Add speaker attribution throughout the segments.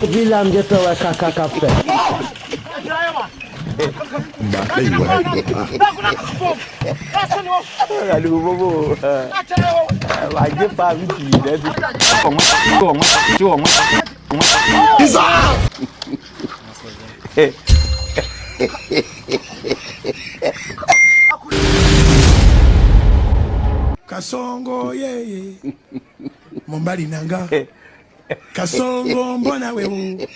Speaker 1: Epi la m gentan wè kaka kap fèt.
Speaker 2: Kasongo yeye mobali na nga Kasongo mbona wewe.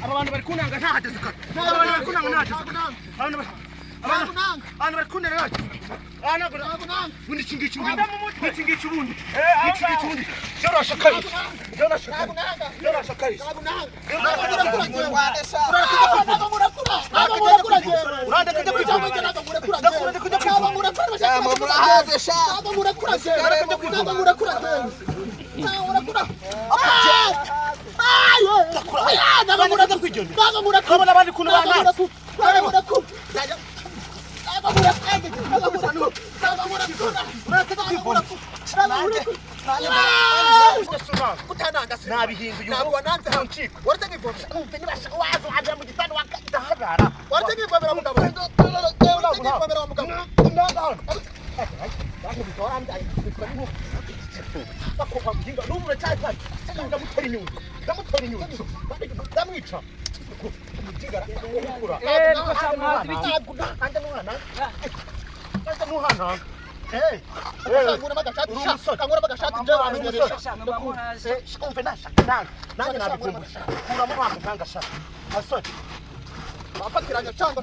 Speaker 3: Abantu bari kunanga ntahageze kare. Abantu bari kunanga ntahageze kare. Abantu bari kunanga ntahageze. Ubundi iki ngiki ubundi. Iki ngiki ubundi. Iki ngiki ubundi. Yorosha kare. Yorosha kare. Yorosha kare.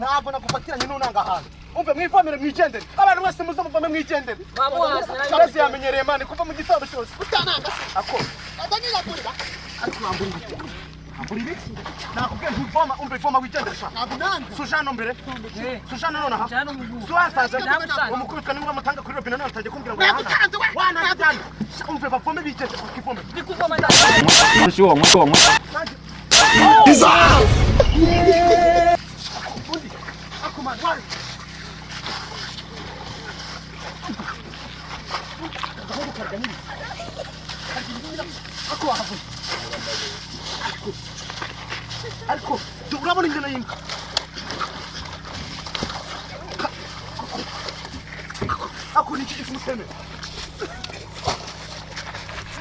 Speaker 3: Ntabwo nagufatiranye n'unanga ahantu. Umve mwivomere mwigendere. Abantu bose muze muvome mwigendere. Mbese yamenyereye mani kuva mu gitondo cyose.
Speaker 4: Utananga se.
Speaker 3: Ako.
Speaker 4: Adanira kurira.
Speaker 3: Ariko wambura ibiki? Wambura ibiki? Nakubwiye ntivoma, umve voma wigendere sha.
Speaker 4: Ntabwo nanga.
Speaker 3: Sujano mbere. Sujano nonaha. Suwasaza. Umukubitwa nimba mutanga kuri robine none utangiye kumbwira ngo
Speaker 4: Nagutanze we.
Speaker 3: Wananjyana. Umve bavome bigendere ukivome. Ariko urabona ingano y'imbwa. Ako ni iki gituma utemera?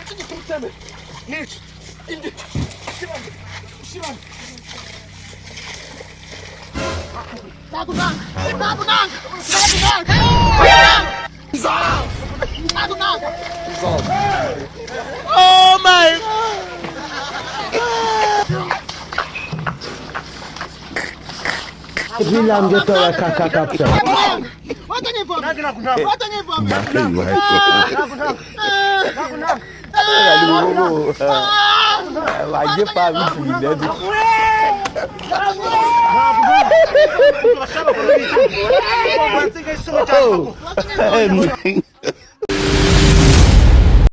Speaker 3: Iki gituma utemera? Ni iki? Indi. Shiramo. Shiramo.
Speaker 4: Ntabwo nanga. Ntabwo nanga. Ntabwo nanga. Ntabwo nanga.
Speaker 1: Oh my! Villamgetova kakakapsa.
Speaker 3: Nanjye ntabwo ntabwo. Ntabwo ntabwo. Ntabwo ntabwo.